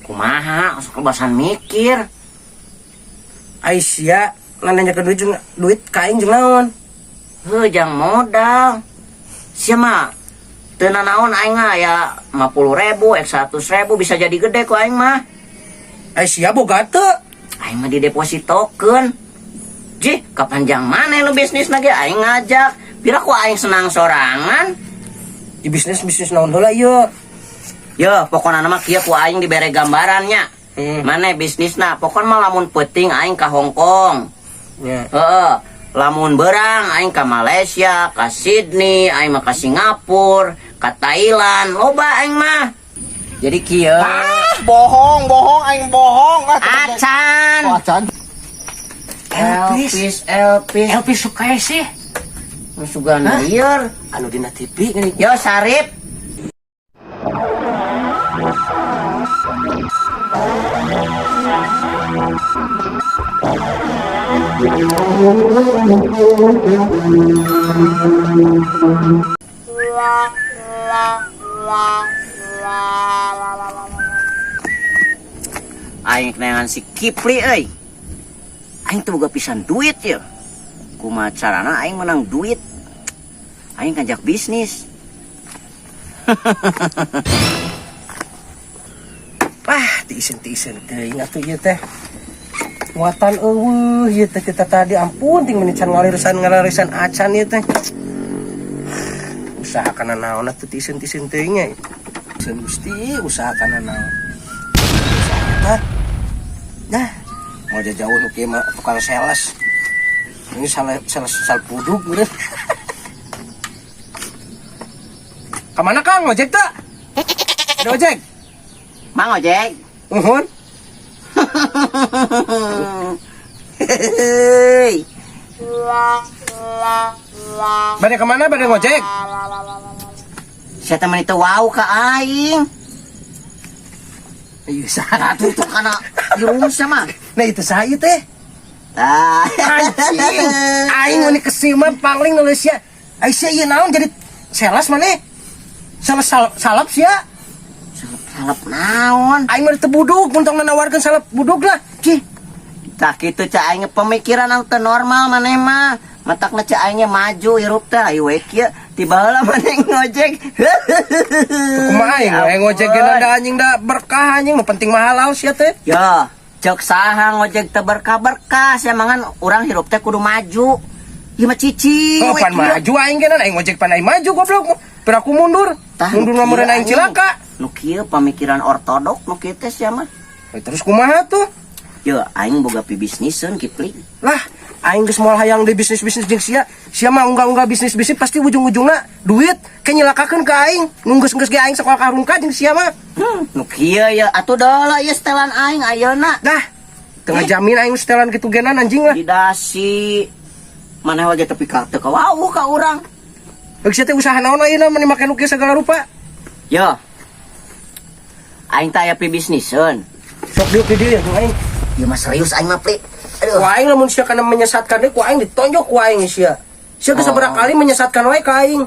Kumaha, sok kebasan mikir. Ai sia nanyakeun duit jeung duit ka aing jeung naon? Heuh, jang modal. Sia mah teu nanaon, aing mah ya 50 ribu, ek 100 ribu bisa jadi gede ku aing mah. Ai sia boga teu? Aing mah didepositokeun. Jih, kapan jang mana lu bisnis lagi aing ngajak. Pira ku aing senang sorangan. Di bisnis bisnis naon heula ieu? Yo, pokokna mah kieu, ku aing dibere gambarannya. Mana bisnisna? Pokokna mah lamun peuting aing ka Hong Kong. Heeh. Lamun berang aing ka Malaysia, ka Sydney, aing mah ka Singapura, ka Thailand, loba aing mah. Jadi kieu. Ah, bohong, bohong, aing bohong. Ah, Acan. Oh, acan. Elvis, Elvis. Elvi Sukaesih. Sugan lieur. Anu dina TV gini. Yo, Sarip. Aing kenangan si Kipli euy. Aing teu boga pisan duit ya. Kumaha carana aing menang duit? Aing ngajak bisnis. Ah, tiiseun-tiiseun teuing atuh ieu teh. Muatan euweuh ieu teh kita tadi, ampun, ting meni can ngalirisan ngalirisan acan ieu teh. Usaha kana naon atuh, tiiseun-tiiseun teuing nya. Tiiseun Gusti, usaha kana naon. Usaha eta. Nah, mau jauh nu kieu mah tukang sales. Ini salah sales sal puduk meureun. Kamana, Kang? Ojek teu? Ada ojek? Mang ojek. Muhun. Hei. Bade kemana? Bade ngojek? Sia teh meni teu wau ka aing. Iya, saha? Atuh tuh kana irung sia mah. Nah, itu saya teh. Tah. Anjing. Aing mun kesima pangling nulis sia. Ai sia ieu naon jadi sales maneh? Sales salap sia. Salep naon? Aing mah teu budug mun tong nanawarkeun salep budug lah. Cih. Tah kitu cak aing pemikiran anu teu normal maneh mah. Matakna cak aing ge maju hirup teh, ayo we kieu tiba heula maneh ngojek. Kumaha aing aing ngojek ge da anjing, da berkah anjing, nu penting mah halal sia teh. Ya, cek saha ngojek teu berkah-berkah sia? Mangan urang hirup teh kudu maju. Ieu mah cicing Oh, we pan kieu. Maju aing ge, aing ngojek pan aing maju, goblok. Piraku mundur. Tah, Mundur nu mah meureun kieu, aing cilaka. Nu kieu pamikiran ortodok nu kieu teh sia mah. Eh, terus kumaha tuh? Yo, aing boga pibisniseun, Kipli. Lah, aing geus moal hayang di bisnis-bisnis jeung sia. Sia mah unggah-unggah bisnis-bisnis pasti ujung-ujungna duit ke nyilakakeun ka aing. Nu geus-geus ge aing sakola karungka jeung sia mah. Nu kieu ya atuh dola ieu setelan aing ayeuna. Dah, teu ngajamin aing setelan kitu genan, anjing lah. Di dasi. Maneh we ge tepi ka teu kawauh ka urang. Geus, sia teh usaha naon ayeuna meni make nu kieu segala rupa? Yo. Aing teh aya pibisniseun. Sok diuk di dieu ya jeung aing. Ieu mah serius aing mah, Pli. Aduh. Ku aing lamun sia kana menyesatkan deui, ku aing ditonjok ku aing sia. Sia geus Oh. sabaraha kali menyesatkan wae ka aing.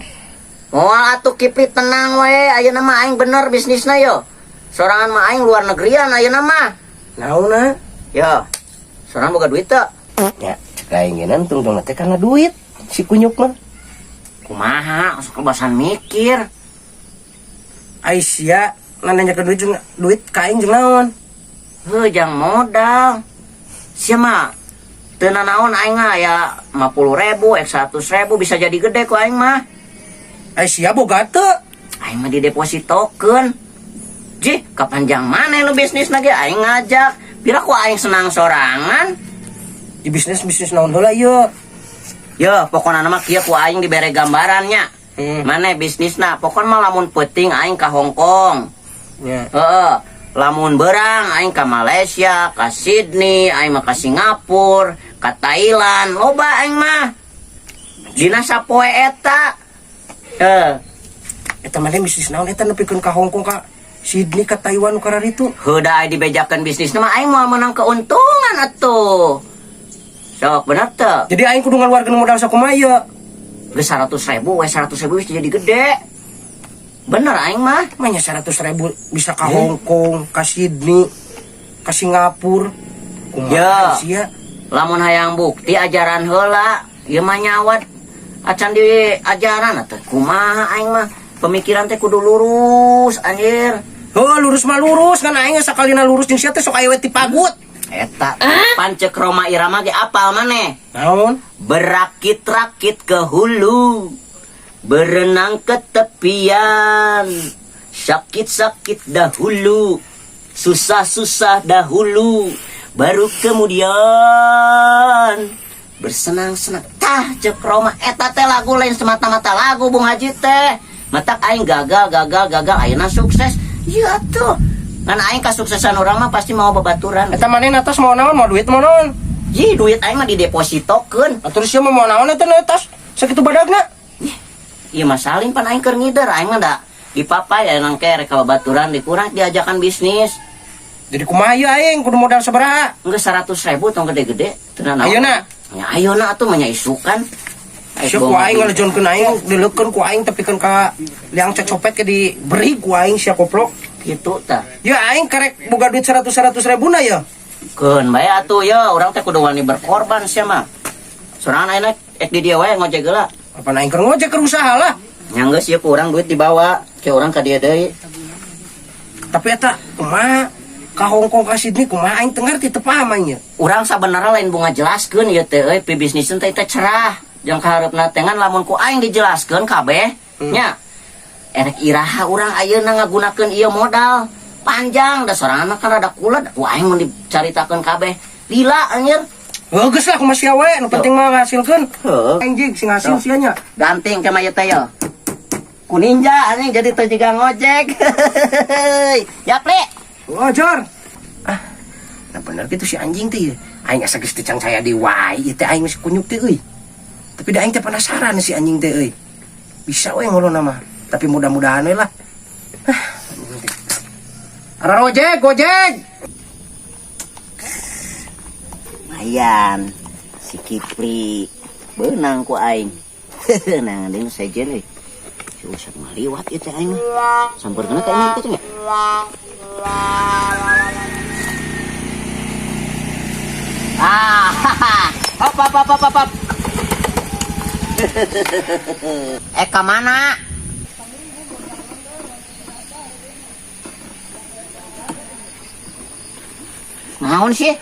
Moal atuh, Kipli, tenang we, ayeuna mah aing bener bisnisna yo. Sorangan mah aing luar negerian ayeuna mah. Naonna? Yo. Sorangan boga duit teu? Ya, cek aing genan tungtungna teh karena duit si kunyuk mah. Kumaha, sok kebasan mikir. Ai sia nanyakeun duit jeung duit ka aing jeung naon? Heuh, jang modal. Sia mah teu nanaon, aing mah ya 50 ribu, ek 100 ribu bisa jadi gede ku aing mah. Ai sia boga teu? Aing mah didepositokeun. Jih, kapan jang mana lu bisnis lagi aing ngajak. Pira ku aing senang sorangan. Di bisnis bisnis naon heula ieu? Yo, pokokna mah kieu, ku aing dibere gambarannya. Mana bisnisna? Pokokna mah lamun peuting aing ka Hong Kong. Heeh. Lamun berang aing ka Malaysia, ka Sydney, aing mah ka Singapura, ka Thailand, loba aing mah. Dina sapoe eta. Heh. Eta maneh bisnis naon eta nepikeun ka Hong Kong, ka Sydney, ka Taiwan, nu kararitu? Heuda aya dibejakeun bisnis mah aing moal menang keuntungan atuh. Sok bener teu? Jadi aing kudu ngaluarkeun modal sakumaha ieu? Geus 100 ribu, we 100 ribu bisa jadi gede. Bener aing mah. Manya 100 ribu bisa ke Hong Kong, ke Sydney, ke Singapura. Kumaha Ya. sia? Lamun hayang bukti ajaran heula, ieu mah nyawat acan di ajaran atuh. Kumaha aing mah pemikiran teh kudu lurus anjir. Oh, lurus mah lurus kan aing sakalina lurus jeung sia teh sok aya we tipagut. Eta pan ceuk Rhoma Irama ge apal maneh. Naon? Berakit-rakit ke hulu, berenang ke tepian, sakit-sakit dahulu, susah-susah dahulu, baru kemudian bersenang-senang. Tah ceuk Rhoma eta teh lagu lain semata-mata lagu, Bung Haji teh. Matak aing gagal, gagal, gagal, ayeuna sukses. Iya tuh. Ngan aing kasuksesan orang mah pasti mau babaturan. Eta maneh atas mau naon? Mau duit mau naon? Ji, duit aing mah didepositokeun. Atuh sia mah mau naon eta na tas sakitu badagna? Iya mah saling pan aing keur ngider, aing mah da dipapai aya nang rek ka babaturan dikurang diajakan bisnis. Jadi kumaha ieu aing kudu modal sabaraha? Enggak 100 ribu tong gede-gede. Teu naon. Ayeuna? Ya ayeuna atuh mah nya isukan. Sia ku aing ngalejonkeun aing, dileukeun ku aing tepikeun ka liang cocopet ke diberi ku aing sia koplok. Gitu tah. Ya aing karek boga duit 100 100 ribu na ya. Keun bae atuh ya, urang teh kudu wani berkorban sia mah. Sorangan ayeuna ek di dieu wae ngojek heula. Apa aing keur ngojek keur usaha lah. Nya geus ieu ku urang duit dibawa, ke urang ka dieu deui. Tapi eta kumaha ka Hong Kong ka Sydney kumaha aing teu ngarti teu paham aing nya. Urang sabenerna lain bunga jelaskeun ieu teh euy, pibisnis teh teh cerah. Jeung kahareupna teh ngan lamun ku aing dijelaskeun kabeh nya. Erek iraha urang ayeuna ngagunakeun ieu modal panjang da sorangan mah kan rada kuled ku aing mun dicaritakeun kabeh. Lila anjir. Heuh geus lah kumaha sia wae, nu penting mah ngahasilkeun. Heuh. Aing jig sing hasil sia nya. Ganting ke ieu teh yo. Ku ninja anjing jadi teh jiga ngojek. Ya, Pli. Wajar. Ah, nah bener gitu si anjing teh. Aing asa geus teu can saya di wae ieu teh aing masih kunyuk teh euy. Tapi da aing teh penasaran si anjing teh euy. Bisa we ngolona mah. Tapi mudah-mudahan we lah. Ah, anjing teh. Ara ojek, gojek. Lumayan. Si Kipli beunang ku aing. Nah, deui sejen euy. Si Usep ngaliwat ieu teh aing mah. Sampeurkeun ka imah kitu nya. Ah, hop hop hop hop hop. Eh, ka mana? Naon sih?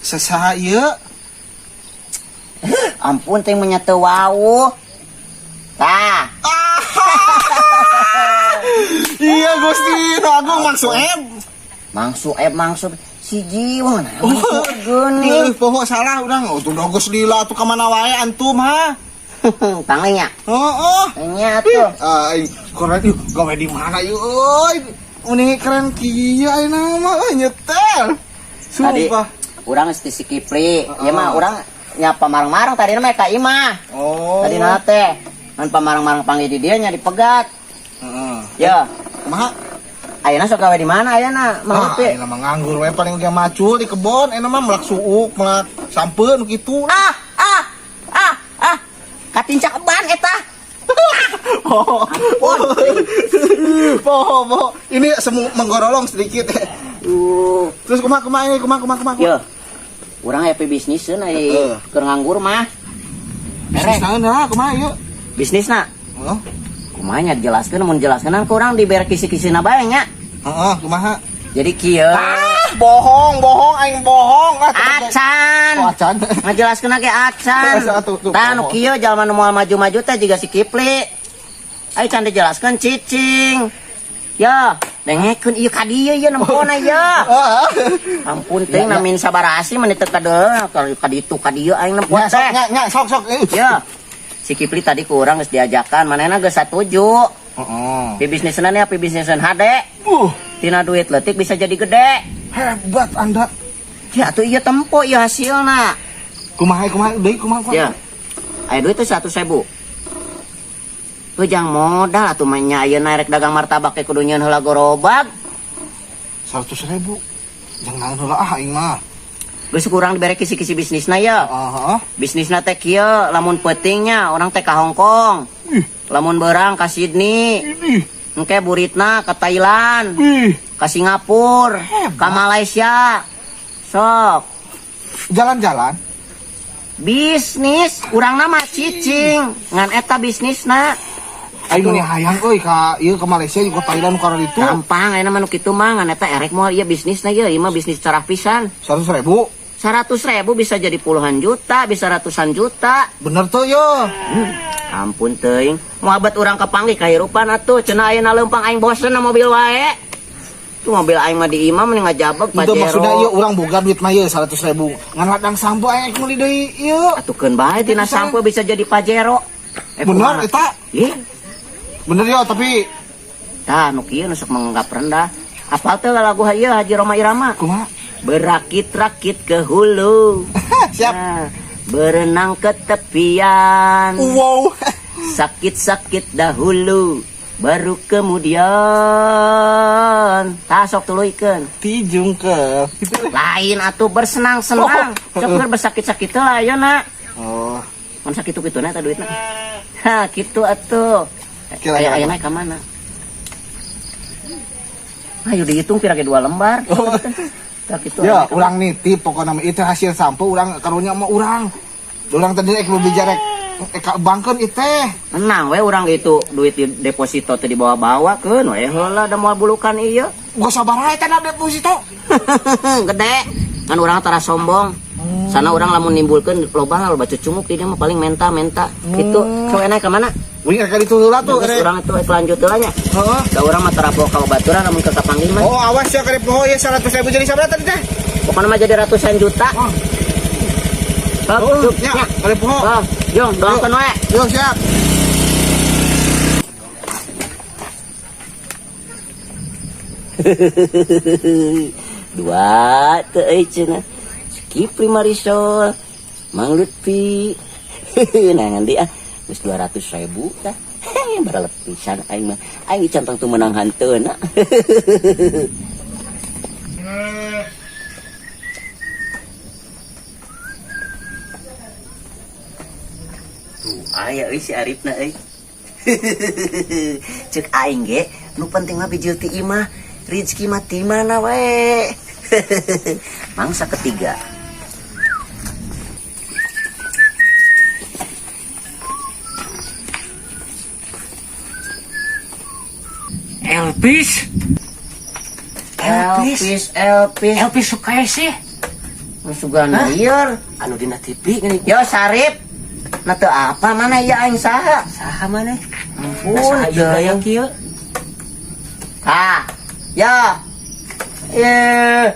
Saha ieu? Ampun teh menya teu wawuh. Tah, Iya Gusti, nu agung Mang Sueb. Mang Sueb, Mang Sueb. Si jiwa nah, Mang Sueb geuning. Eh, poho salah urang. Oh, tuh geus lila atuh ka mana wae antum ha? Pangnya. Heeh. Nya tuh. Ai, keren yuk, gawe di mana yuk euy? Uni keren kieu ayeuna mah euy nyetel. Tadi Sumpah. urang geus ti si Kipli. Ieu mah urang nyapa marang-marang tadi mah ka imah. Oh. Tadi na teh. Ngan pamarang-marang panggil di dia nya dipegat. Heeh. Ya, Kumaha? Ayeuna sok gawe di mana ayeuna, Mang Ah, Kipli? ayeuna mah nganggur we paling ge macul di kebon, ayeuna mah melak suuk, melak sampeun kitu. Ah, ah, ah, ah. Katincak ban eta. Oh, poho, poho. Ini semu menggorolong sedikit. Terus kumaha kumaha ini kumaha kumaha kumaha. Yo. Urang happy bisnis ai keur nganggur mah. Bisnis naon lah kumaha ieu? Bisnisna Heeh. Kumaha nya dijelaskeun mun jelaskeun ku urang dibere kisi-kisina bae nya. Heeh, kumaha? Jadi kieu. Ah, bohong, bohong, aing bohong. Ah, Acan. Oh, acan. Ngajelaskeun ge acan. Tuh, tuh, Tah nu bohong. kieu jalma nu moal maju-maju teh jiga si Kipli. Ayo can dijelaskeun cicing. Ya, dengekeun ieu ka dieu ieu nempona ieu. Ah. Ampun teh namin sabarasi meni teu kadeul ka ditu ka dieu aing nempo Nya, sok, teh. nya, nya, sok, sok. Eh. Ya. Si Kipli tadi ku urang geus diajakan, manehna geus satuju. Heeh. Pi bisnisna nya pi bisnisan hade. Tina duit leutik bisa jadi gede. Hebat Anda. Ya atuh ieu tempo ieu hasilna. Kumaha kumaha deui kumaha kumaha. Ya. Aya duit teh 100.000. Heuh jang modal atuh mah nya ayeuna rek dagang martabak teh kudu nyieun heula gerobak. 100 ribu. Jang naon heula ah aing mah. Geus kurang dibere kisi-kisi bisnisna ya. Heeh. Bisnisna teh kieu lamun peutingnya orang teh ka Hong Kong. Ih. Lamun beurang ka Sydney. Engke buritna ke Thailand, ke Singapura, ke Malaysia. Sok, Jalan-jalan. Bisnis urang mah cicing, ngan eta bisnisna. Aing meni hayang euy ka ieu ke Malaysia juga Thailand karena itu. Gampang ayeuna mah nu kitu mah, ngan eta erek moal ieu bisnisna ieu, ieu mah bisnis cara pisan. 100 ribu. 100 ribu bisa jadi puluhan juta, bisa ratusan juta. Bener tuh yo. Ampun teuing, moal bet urang kapanggih kahirupan atuh, cenah ayeuna leumpang aing bosen na mobil wae. Tuh mobil aing mah di imah mending ngajabeg Itu maksudnya Pajero. ieu urang boga duit mah ieu 100 ribu. Ngan ladang sampo aing meuli deui ieu. Atuh keun bae tina sampo bisa jadi Pajero. Eh, Bener kumaha? eta. Ih, Bener yo, tapi tah nu kieu nu sok menganggap rendah. Apal teh lagu ieu Haji Rhoma Irama? Kumaha? Berakit-rakit ke hulu. Siap. Nah, berenang ke tepian. Wow. Sakit-sakit dahulu baru kemudian. Tah sok tuluykeun. Tijungkel. Gitu. Lain atuh bersenang-senang. Sok keur bersakit-sakit lah ayeuna. Oh. Mun sakitu kituna eta duitna. Ha, kitu atuh. Kira-kira Aya ayeuna ka mana? Ayo dihitung pira ge dua lembar. Oh. Tah kitu. Ya, Aya ka urang nitip pokoknya mah itu hasil sampo urang karunya mah urang. Urang tadi rek bebeja rek ka bangkeun ieu teh. Menang we urang itu duit di deposito teh dibawa-bawa keun we heula da moal bulukan ieu. Gua sabaraha eta na deposito? Gede. Kan urang tara sombong. Sana urang lamun nimbulkeun loba loba cucunguk di dia mah paling menta-menta gitu. Sok enak ka mana? Wing rek ditu heula tuh. Geus Rek. urang itu lanjut heula nya. Heeh. Da urang mah tara poho ka babaturan lamun ke kapanggih mah. Oh, awas ya karep poho ya 100 ribu jadi sabaraha tadi teh? Pokoknya mah jadi ratusan juta. Oh. Sok, Oh, cuk, ya, nya. karep poho. Oh, jong, doakeun we. Yo, siap. Dua teu euy cenah. Skip lima risol. Mang Lutfi. Nah nganti ah geus 200 ribu tah. Baralep pisan aing mah. Aing dicantang tuh menang hanteuna. Tuh aya euy si Arifna euy. Cek aing ge nu penting mah bijil ti imah, rezeki mah ti mana we. Mangsa ketiga. Elvis. Elvis, Elvis. Elvis Sukaesih. Sugan lieur. Anu dina TV gini. Yo Sarip. Nah teu apa mana ya aing saha? Saha maneh? Ampun, Saha ieu gaya teuing. kieu? Ah. Ya. Eh.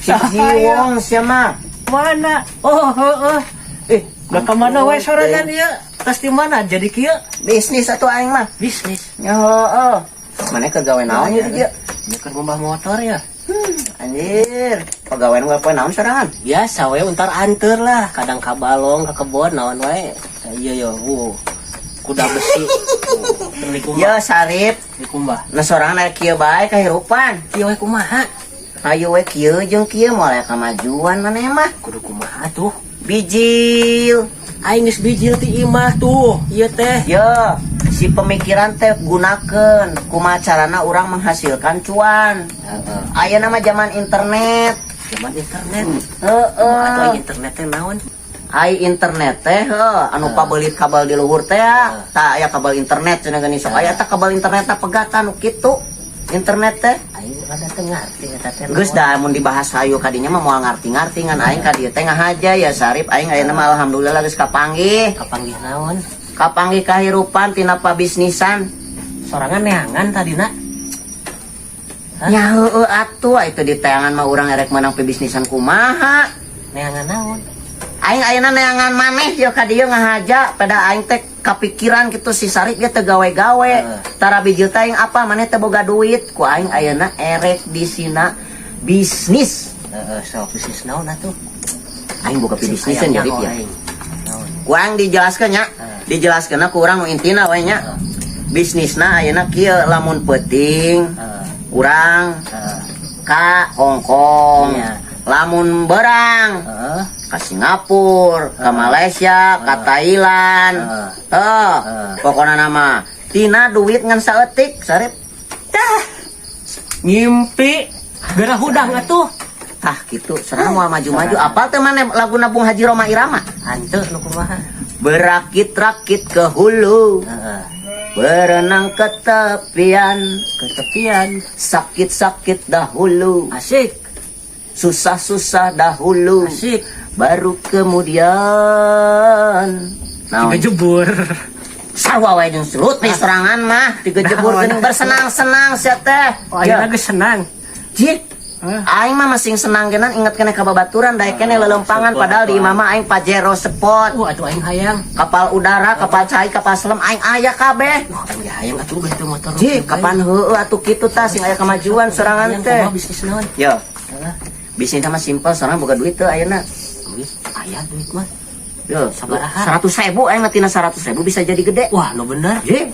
Si Saha Jiwong sia mah. Mana? Oh, heeh. Eh, udah ka mana we sorangan ieu? Tas di mana jadi kieu? Bisnis atuh aing mah. Bisnis. Ya heeh. Mana keur gawe naon ieu di dieu? Ieu keur ngumbah motor ya. Anjir, pagawean gue poe naon sorangan? Biasa we untar anter lah, kadang ka balong, ka kebon naon wae. Nah, iya yo, wuh. Kuda besi. Oh, dikumbah. Yo Sarip, Dikumbah. nah sorangan aya kieu bae kahirupan. Kieu we kumaha? Hayu we kieu jeung kieu moal aya kamajuan maneh mah. Kudu kumaha tuh? Bijil. Aing geus bijil ti imah tuh, ieu teh. Yo, si pemikiran teh gunakeun kumaha carana urang menghasilkan cuan. Heeh. Ayeuna mah zaman internet. Zaman internet. Heeh. Atau internet teh naon? Ai internet teh heuh, anu pabelit kabel di luhur teh ya. Tah aya kabel internet cenah geuning sok aya tah kabel internet tah pegatan nu kitu. Internet teh. Aing rada teu ngarti eta teh. Geus da mun dibahas hayu kadinya mah moal ngarti-ngarti, ngan aing ka dieu teh ngahaja ya Sarip, aing ayeuna mah alhamdulillah geus kapanggih. Kapanggih naon? Kapanggih kahirupan tina pabisnisan. Sorangan neangan tadina. Hah? Nya heueuh atuh, itu di teangan mah urang erek menang pebisnisan kumaha. Neangan naon? Aing ayeuna neangan maneh ya ka dieu ngahaja, pada aing teh kapikiran gitu si Sarip dia teu gawe-gawe. Tara bijil teh aing apa maneh teu boga duit, ku aing ayeuna erek di sina bisnis. Heeh, sok bisnis naon atuh? Aing boga pibisnisan Hayang jadi nyaho ya. aing. Naon? Ku aing dijelaskeun nya. Dijelaskeun ku urang nu intina we nya. Bisnisna ayeuna kieu, lamun peuting urang ka Hong Kong. Iya. Lamun berang Heeh. Ka Singapura, ka Malaysia, ka Thailand. Heuh, pokona nama tina duit ngan saeutik, Sarip. Tah. Ngimpi geura hudang atuh. Tah gitu, serang moal maju-maju. Apal teh maneh lagu Nabung Haji Rhoma Irama? Hanteu nu kumaha? Berakit-rakit ke hulu, berenang ke tepian, Ke tepian. Sakit-sakit dahulu, Asik. Susah-susah dahulu, Asik. Baru kemudian. Naon? Jebur. Sarua wae jeung si Lutfi sorangan mah, digejebur geuning bersenang-senang sia teh. Oh, ayeuna geus senang. Jik. Aing mah masih senang genan inget keneh ka babaturan daek keneh lelempangan padahal di imah mah aing Pajero Sport, Atuh aing hayang. Kapal udara, kapal cai, kapal selam aing aya kabeh. Wah, aing ge hayang atuh beuh teu motor. Jik, kapan heueuh atuh kitu tah sing aya kemajuan sorangan Hayang teh. kumaha bisnis naon? Yo, Heeh. bisnis mah simpel sorangan boga duit teu ayeuna. Duit aya duit mah. Yo, Sabaraha? 100.000 aing mah tina 100.000 bisa jadi gede. Wah, nu bener. Jik,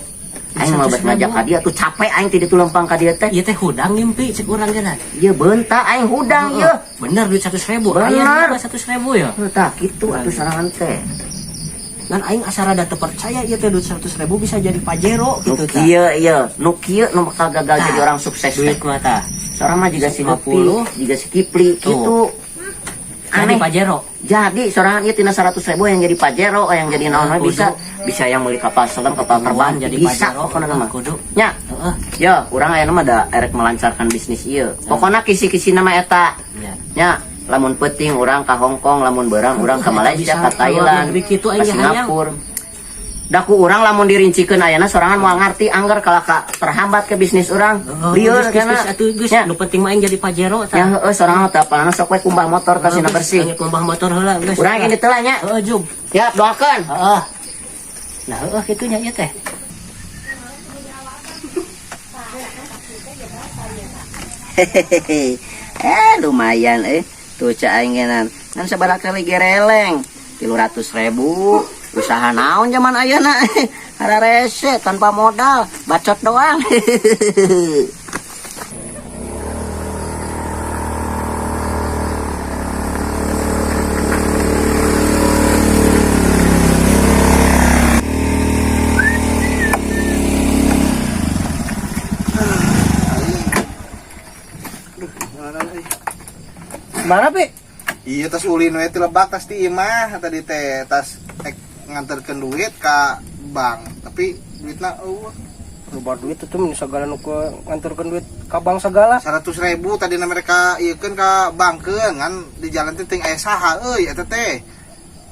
aing mah bet ngajak ka dia tuh capek aing ti ditu lempang ka dia teh. Ieu teh hudang ngimpi cek urang geuna. Ieu beunta aing hudang ieu. Bener duit 100.000. Bener. Aya 100.000 ya. Heuh tah kitu atuh sorangan teh. Ngan aing asa rada teu percaya ieu teh duit 100.000 bisa jadi Pajero Nu gitu tah. kieu ieu, nu kieu nu bakal gagal Tah, jadi orang sukses teh. Duit mah tah. Seorang mah juga si Lutfi, 50. juga si Kipli Tuh. gitu. Jadi Aneh. Pajero. Jadi seorang ieu tina 100.000 yang jadi Pajero, yang jadi naon we Kudu. bisa, bisa yang beli kapal selam, kapal terbang jadi bisa Pajero. pokokna mah. Kudu. Nya, Heeh. ya, urang ayeuna mah da erek melancarkan bisnis ieu. Pokokna kisi-kisi nama eta. Ya. Nya, lamun penting urang ka Hong Kong, lamun beurang urang ka Eta Malaysia, bisa ka Thailand, keluar negeri kitu, ka aing ge hayang. Singapura. Da ku urang lamun dirincikeun ayeuna sorangan moal ngarti angger kalah ka terhambat ke bisnis urang. Oh, Lieur geus, geus, kana. geus, atuh geus. Nya. Nu penting mah aing jadi Pajero tah. Ya heueuh sorangan teu apalna sok we kumbah motor kasina bersih. Aing kumbah motor heula geus. Urang ini teh lah nya. Heeh, Jub. Siap doakeun. Heeh. Nah, heeh kitu nya ieu teh. Hehehe. Lumayan eh. Tuh cak aing genan. Ngan sabaraha kali gereleng. 300.000. Usaha naon zaman ayeuna. Hararese tanpa modal, bacot doang. Mana Pi? Iya tas ulin we ti lebak tas ti imah tadi teh tas ek nganterkeun duit ka bank tapi duitna eueuh. Loba duit itu mah segala nu ke nganterkeun duit ka bank segala. 100.000 tadi na mereka ieukeun ka bankkeun ngan di jalan teh teuing aya saha euy eta teh.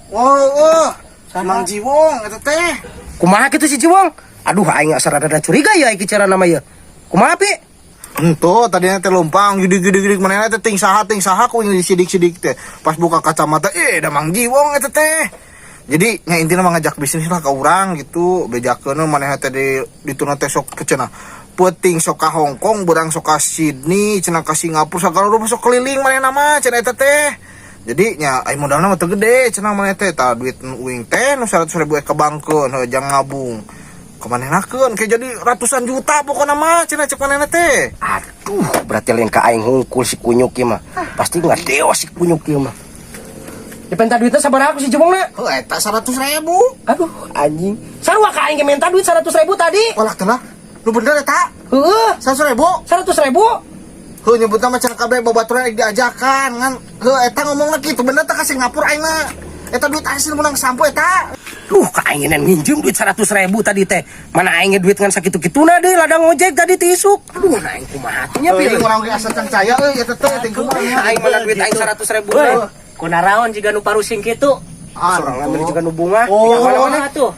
Oh, oh. Saha? Mang Jiwong eta teh. Kumaha kitu si Jiwong? Aduh aing asa rada curiga ya iki cara nama ieu. Kumaha Pi? Ento tadinya teh lompang gidig-gidig manehna teh ting saha ku disidik-sidik teh. Pas buka kacamata da Mang Jiwong eta teh. Jadi nya intina mah ngajak bisnis lah ka urang gitu, bejakeun manehna teh di dituna teh sok cenah. Peuting sok ka Hong Kong, beurang sok ka Sydney, cenah ka Singapura sagala rupa sok keliling manehna mah cenah eta teh. Jadi nya ai modalna mah teu gede cenah maneh teh tah duit nu uing teh nu 100.000 ka bangkeun heuh jang ngabung. Kemanenakeun kayak jadi ratusan juta pokokna mah cenah cek manehna teh. Aduh, berarti lain ka aing hungkul si kunyuk ieu mah. Pasti ngadeos si kunyuk ieu mah. Dipenta duitnya sabaraha ku si Jiwongna? Heuh eta 100.000. Aduh, anjing. Sarua ka aing ge minta duit 100.000 tadi. Walah teh lah. Lu bener eta? Heeh, 100.000? 100.000. Heuh nyebutna mah cenah kabeh babaturan rek diajakan ngan heuh eta ngomongna kitu bener teh ka Singapura aing mah. Eta duit hasil menang sampo eta. Duh, ka aing ngen nginjem duit 100.000 tadi teh. Mana aing ge duit ngan sakitu-kituna deui ladang ojek tadi ti isuk. Aduh, mana aing kumaha atuh nya Euy pieu. urang ge asa can caya euy eta teh ting kumaha. Aing mana duit aing 100.000 Weh, teh. kunaraon jiga nu parusing kitu. Sorangan beli juga nu bunga. Oh. Ya, mana-mana. Kumaha tuh?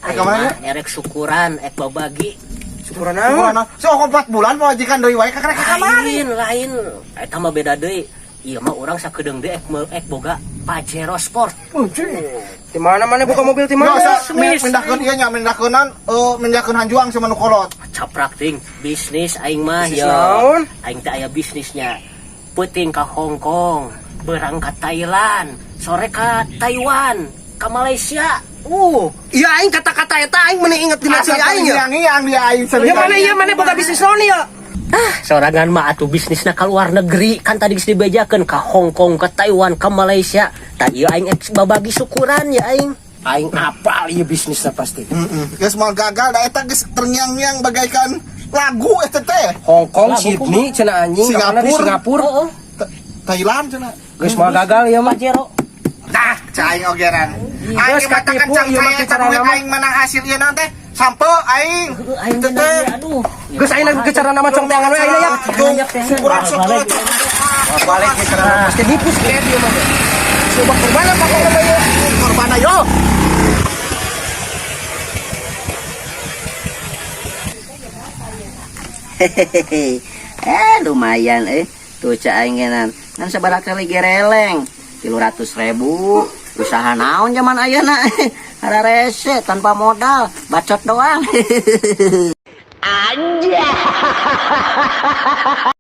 Eh, ka mana? Erek syukuran, ek babagi. Syukuran naon? Kumaha? So 4 bulan pamajikan deui wae ka karek ka kamari. Lain, lain. Eta mah beda deui. Ieu mah urang sakedeung deui ek boga Pajero Sport. Di mana mana buka mobil di mana? Mindahkeun ieu nya mindahkeunan mindahkeun hanjuang sama nu kolot. Caprak ting bisnis aing mah Bisnis ya. naon? Aing teh aya bisnisnya. Peuting ka Hong Kong, beurang ka Thailand, sore ka Taiwan, ka Malaysia. Iya aing kata-kata eta aing meni inget dina Asa si aing ya. Yang dia aing Ya mana iya mana boga bisnis naon ya? Ah, sorangan mah atuh bisnisna ka luar negeri kan tadi geus dibejakeun ka Hong Kong, ka Taiwan, ka Malaysia. Tadi aing ek babagi syukuran ya aing. Aing apal ieu bisnisna pasti. Heeh. Geus moal gagal da eta geus terngiang-ngiang bagaikan lagu eta teh. Hong Kong, Lagu. Sydney, cenah anjing, kamana di Singapura. Singapura. Oh, oh. Thailand cenah. Geus moal gagal ieu mah. Pajero. Dah, cai aing ogeran. Aing Geus mah katipu, kencang ieu mah saya cara duit nama. aing menang hasil ieu naon teh. Sampo aing. Heuh, aing Itu teh teh. aduh. Geus aing lagi cara nama cong teangan we aing ya. Jung, syukuran syukuran. Balik ke cara pasti nipus kayak dia mah. Coba korban apa kok namanya? Korban ayo. Hehehe. Eh, lumayan eh. Tuh cak aing ngenan. Ngan sabaraha kali gereleng. 300 ribu. Usaha naon zaman ayeuna. Rese tanpa modal, bacot doang. Anjay.